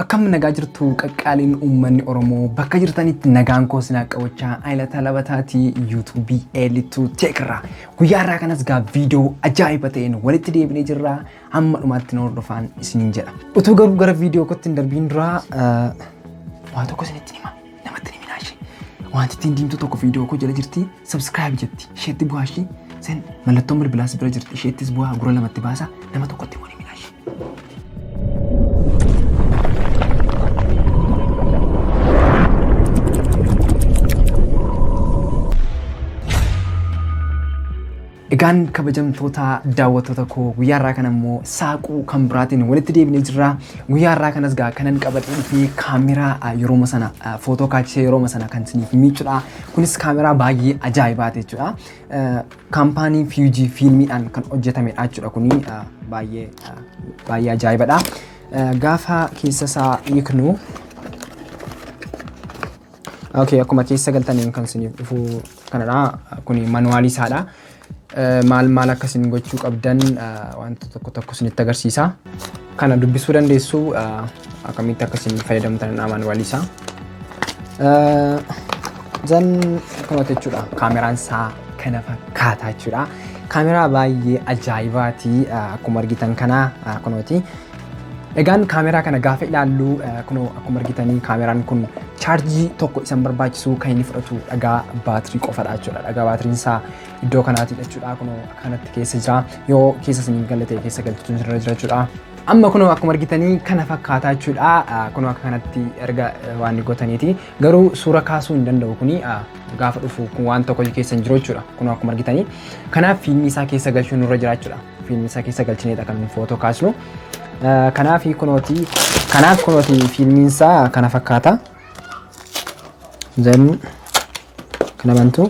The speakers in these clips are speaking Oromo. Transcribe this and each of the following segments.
Akkam nagaa jirtu qaqqaaliin uummanni Oromoo bakka jirtanitti nagaan koo sinaa qabachaa Ayilata Labataatii yuutuubii Eelittuu Teekirraa. Guyyaa irraa kanas gaa viidiyoo ajaa'iba ta'een walitti deebinee jirra, hamma dhumaatti nu hordofaan isiniin jedha. Utuu garuu gara viidiyoo kootti hin darbiin duraa waan tokko isinitti hima, namatti hin himinaa ishee. Wanti ittiin diimtuu tokko viidiyoo koo jala jirti, subscribe jetti, isheetti bu'aa ishee, sen mallattoon bilbilaas bira jirti, isheettis bu'aa, gurra lamatti baasa, nama tokkotti immoo hin himinaa ishee. Egaan kabajamtoota daawwattoota koo, guyyaa irraa kana immoo saaquu kan biraatiin walitti deebinee jirra. Guyyaa irraa kanas gaa kanan qabadhee dhufee kaameraa yerooma sana footoo kaachisee yerooma sana kan isiniif miiccudha. Kunis kaameraa baay'ee ajaa'ibaati jechuudha. Kaampaanii Fiijii fiilmiidhaan kan hojjetamedha jechuudha. Kuni baay'ee baay'ee ajaa'ibadha. Gaafa keessa isaa hiiknu, okay, akkuma keessa galtaniin kan isiniif dhufu kanadha. Kuni manuwaalii isaadha. Maal maal akka isin gochuu qabdan wanta tokko tokko isinitti agarsiisa. Kana dubbisuu dandeessu, akkamitti akka isin fayyadamtan manuwaalii isaa. Zan kanatti jechuudha. Kaameraan isaa kana fakkaata jechuudha. Kaameraa baay'ee ajaa'ibaati, akkuma argitan kana kunooti. Egaan kaameraa kana gaafa ilaallu, kunoo akkuma argitanii kaameraan kun chaarjii tokko isan barbaachisu, kan inni fudhatu dhagaa baatirii qofadha jechuudha. Dhagaa baatiriin isaa iddoo kanaati jechuudha. Kunoo akkanatti keessa jira. Yoo keessa isin galle ta'e keessa galchuun irra jira jechuudha. Amma kunoo akkuma argitanii kana fakkaataa jechuudha. Kunoo akka kanatti erga waan inni gootaniiti. Garuu suura kaasuu hin danda'u, kuni gaafa dhufu kun waan tokko keessa hin jiru jechuudha. Kunoo akkuma argitanii. Kanaaf fiilmii isaa keessa galchuun nurra jira jechuudha. Fiilmii isaa keessa galchineedha kan footoo kaasnu. Kanaaf kunooti, kanaaf kunooti fiilmiin isaa kana fakkaata. Then kana bantu,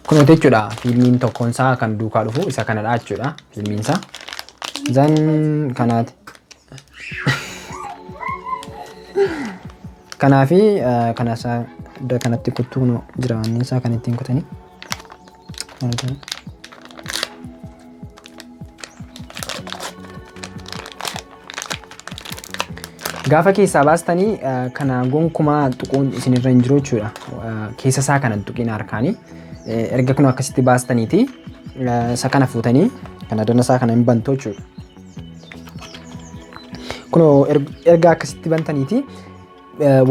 kunooti jechuudha. Fiilmiin tokkoon isaa kan duukaa dhufu isa kanadha jechuudha fiilmiin isaa. Then kanaati. Kanaafi kana isaa iddoo kanatti kuttuu jira, waan isaa kan ittiin kutanii. Gaafa keessaa baastanii kana gonkumaa tuquun isinirra hin jiru jechuudha. Keessa isaa kana hin tuqin harkaanii. Erga kun akkasitti baastaniiti isa kana fuutanii kana dana isaa kana hin bantu jechuudha. Kunoo erga akkasitti bantaniiti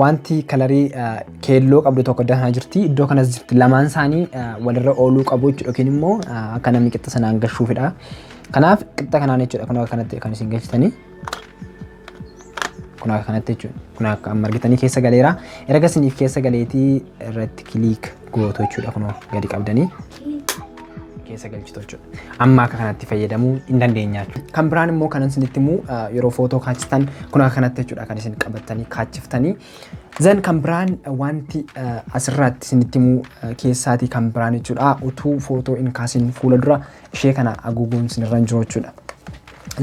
wanti kalarii keelloo qabdu tokko iddoo kana jirti, iddoo kanas jirti, lamaan isaanii walirra ooluu qabu jechuudha, yookiin immoo akka namni qixxa sanaan gashuufidha. Kanaaf qixxa kanaan jechuudha, kun akka kanatti kan isin galchitanii. Kun akka kanatti jechuudha. Kun akka amma argitanii keessa galeera. Erga isiniif keessa galeetii irratti click gootu jechuudha, kunoo gadi qabdanii keessa galchitu jechuudha. Amma akka kanatti fayyadamuu hin dandeenya jechuudha. Kan biraan immoo kanan isinitti himu, yeroo footoo kaachistan kun akka kanatti jechuudha kan isin qabattanii kaachiftanii. Zan kan biraan wanti asirratti isinitti himu keessaatii kan biraan jechuudha, utuu footoo hin kaasin fuula dura ishee kana haguuguun isinirra hin jiru jechuudha.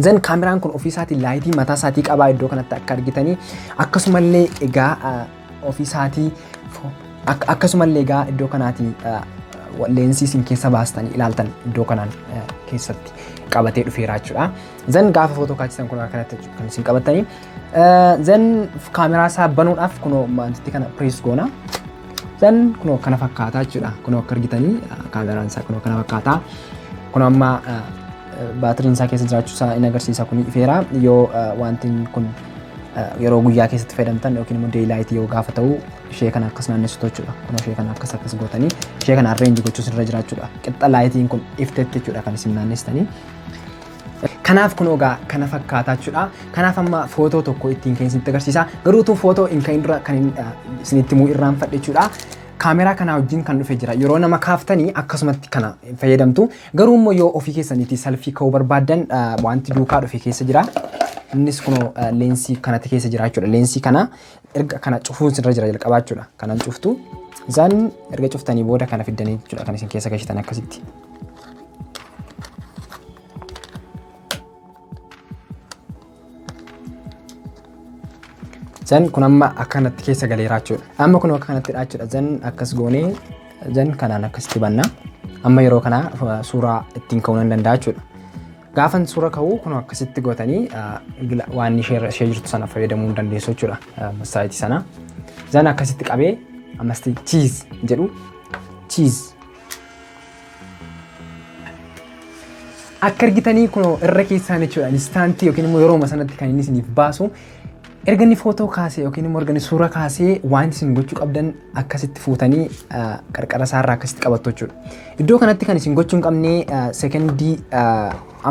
Zan kaameraan kun ofiisaatii laayitii mataa isaatii qabaa iddoo kanatti akka argitanii, akkasumallee egaa ofiisaatii akkasumallee egaa iddoo kanaatii leensii isin keessa baastanii ilaaltan iddoo kanaan keessatti qabatee dhufeera jechuudha. Zan gaafa footoo kaachisan kun akkanatti kan isin qabatanii. Zan kaameraa isaa banuudhaaf kunoo wantitti kana press goona. Zan kunoo kana fakkaataa jechuudha. Kunoo akka argitanii kaameraan isaa kunoo kana fakkaataa. Kun amma baatiriin isaa keessa jiraachuu isaa in agarsiisa, kun ifeera. Yoo wanti kun yeroo guyyaa keessatti fayyadamtan yookiin immoo daylight yoo gaafa ta'u ishee kana akkas naannessitu jechuudha. Kun ishee kana akkas akkas gootanii ishee kana arrange gochuus irra jira jechuudha. Qixxa laayitiin kun iftetti jechuudha kan isin naannessitanii. Kanaaf kun egaa kana fakkaataa jechuudha. Kanaaf amma footoo tokko ittiin kan isinitti agarsiisa. Garuu utuu footoo hin ka'in dura kan isinitti himuu irraanfadhe jechuudha. Kaameraa kanaa wajjin kan dhufe jira. Yeroo nama kaaftanii akkasumatti kana fayyadamtu. Garuu immoo yoo ofii keessaniitii selfie ka'uu barbaaddan wanti duukaa dhufe keessa jira. Innis kunoo leensii kanatti keessa jira jechuudha. Leensii kana erga kana cufuun sirra jira jalqabaa jechuudha. Kanan cuftu. Isaan erga cuftanii booda kana fiddanii jechuudha kan isin keessa gashitan akkasitti. Zan kun amma akkanatti keessa galeeraa jechuudha. Amma kun akka kanatti jechuudha. Zan akkas goonee zan kanaan akkasitti banna. Amma yeroo kana suuraa ittiin ka'uu nan danda'a jechuudha. Gaafan suura ka'uu kun akkasitti gootanii waan ishee jirtu sana fayyadamuu hin dandeessu jechuudha. Mastaayitii sana. Zan akkasitti qabee ammasti cheese jedhu cheese. Akka argitanii kun irra keessaan jechuudha instantii yookiin immoo yeroo sanatti kan inni isiniif baasu. Erga inni footoo kaasee yookiin immoo erga inni suura kaasee, wanti isin gochuu qabdan akkasitti fuutanii qarqara isaarraa akkasitti qabattu jechuudha. Iddoo kanatti kan isin gochuu hin qabne, sekendii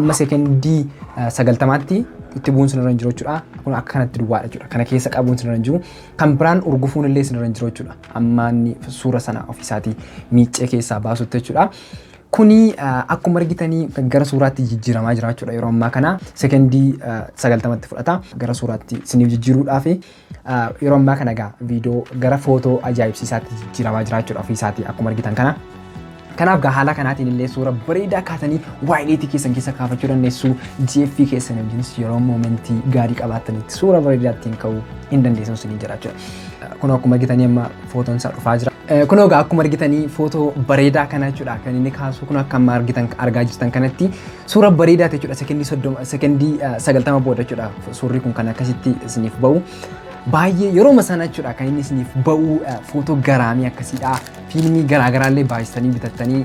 amma sekendii 90tti itti bu'uun sinirra hin jiru jechuudha. Kun akka kanatti duwwaadha jechuudha. Kana keessa qabuun sinirra hin jiru. Kan biraan urgufuun illee sinirra hin jiru jechuudha. Amma inni suura sana ofiisaatii miiccee keessaa baasutti jechuudha. Kuni akkuma argitanii gara suuraatti jijjiiramaa jira jechuudha. Yeroo ammaa kana sekendii 90tti fudhata gara suuraatti isiniif jijjiiruudhaaf. Yeroo ammaa kana egaa viidiyoo gara footoo ajaa'ibsiisaatti jijjiiramaa jira jechuudha ofiisaatii akkuma argitan kana. Kanaaf gaa haala kanaatiin illee suura bareedaa kaatanii walletii keessan keessa kaafachuu dandeessu. GF keessan wajjinis yeroo momentii gaarii qabaattanitti suura bareedaa ittiin ka'uu hin dandeessu isiniin jedha jechuudha. Kun akkuma argitanii amma footoon isaa dhufaa jira. Kun egaa akkuma argitanii footoo bareedaa kana jechuudha kan inni kaasu. Kun akka amma argitan argaa jirtan kanatti suura bareedaa jechuudha. Sekendii 30, sekendii 90 booda jechuudha suurri kun kan akkasitti isiniif ba'u. Baay'ee yeroo sana jechuudha kan inni isiniif ba'u footoo garaamii akkasiidha. Fiilmii garaagaraallee baay'isanii bitattanii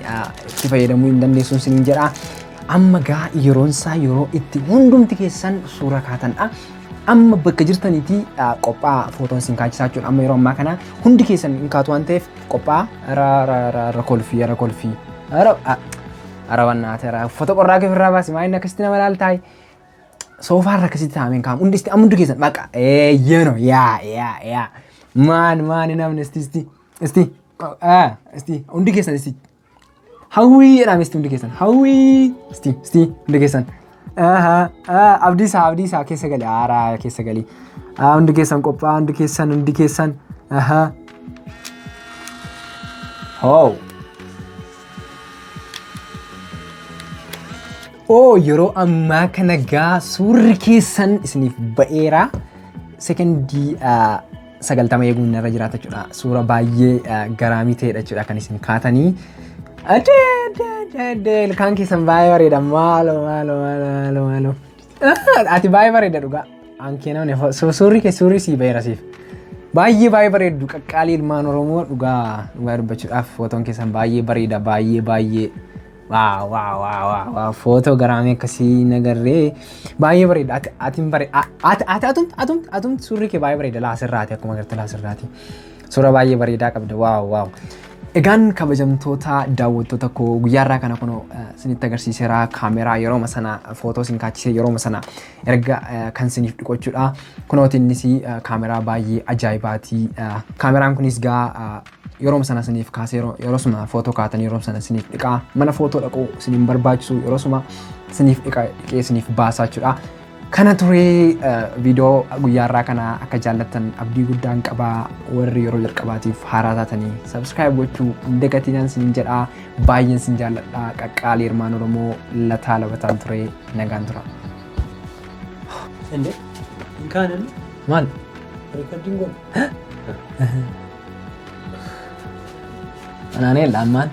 itti fayyadamuu hin dandeessu isiniin jedha. Amma gaa yeroon isaa yeroo itti hundumti keessan suura kaatanidha. Amma bakka jirtaniiti qophaa footoon isin kaachisaa jechuudha. Amma yeroo ammaa kana hundi keessan hin kaatu waan ta'eef qophaa. Ra kolfii, ra kolfii. Ara wannaate ra uffata qorraa kee ofirraa baasi, maa inni akkasitti nama laaltaayi. Soofaarra akkasitti taa'amee hin kaamu. Hundi amma hundi keessan baqa eeyyeno yaa yaa yaa maan maan namni isti isti isti isti hundi keessan isti hawwii jedhame, isti hundi keessan hawwii, isti isti hundi keessan. Abdiisaa, Abdiisaa, keessa gali, aaraa keessa gali. Hundi keessan qophaa, hundi keessan, hundi keessan. Hoo. Oo, yeroo ammaa kana gaa suurri keessan isiniif ba'eera. Sekendii 90 eeguun irra jiraata jechuudha. Suura baay'ee garaamii ta'edha jechuudha kan isin kaatanii. Adee adee adee, ilkaan keessan baay'ee bareeda. Maaloo maaloo maaloo maaloo. Ati baay'ee bareeda dhugaa. Ankee namni suurri kee suurri sii ba'eera siif. Baay'ee baay'ee bareeddu, qaqqaalii ilmaan Oromoo. Dhugaa dhugaa dubbachuudhaaf footoon keessan baay'ee bareeda, baay'ee baay'ee. Wow wow wow wow wow, footoo garaamii akkasii nagarree, baay'ee bareeda. Ati ati bareeda, ati ati atumti atumti atumti, suurri kee baay'ee bareeda. Laasirraati, akkuma agarte laasirraati, suura baay'ee bareedaa qabda. Wow wow. Egaan kabajamtoota daawwattoota koo, guyyaarraa kana kun isinitti agarsiiseera. Kaameraa yerooma sana footoo isin kaachisee yerooma sana erga kan isiniif dhiqochuudha. Kunooti innis kaameraa baay'ee ajaa'ibaati. Kaameraan kunis gaa yeroo sana isiniif kaasee yeroo sana footoo kaatanii yeroo sana isiniif dhiqaa. Mana footoo dhaquu isiniin barbaachisu, yeroo suma isiniif dhiqa, dhiqee isiniif baasaa jechuudha. Kana turee viidiyoo guyyaarraa kana akka jaallattan abdii guddaan qabaa. Warri yeroo jalqabaatiif haaraa taatanii subscribe gochuu hin dagatinaan isiniin jedhaa. Baay'een isin jaalladha. Qaqqaalii ilmaan Oromoo, Lataa Labataan ture, nagaan tura. እንዴ እንካንን Maal? Recording godhu. Anaaneel ammaan.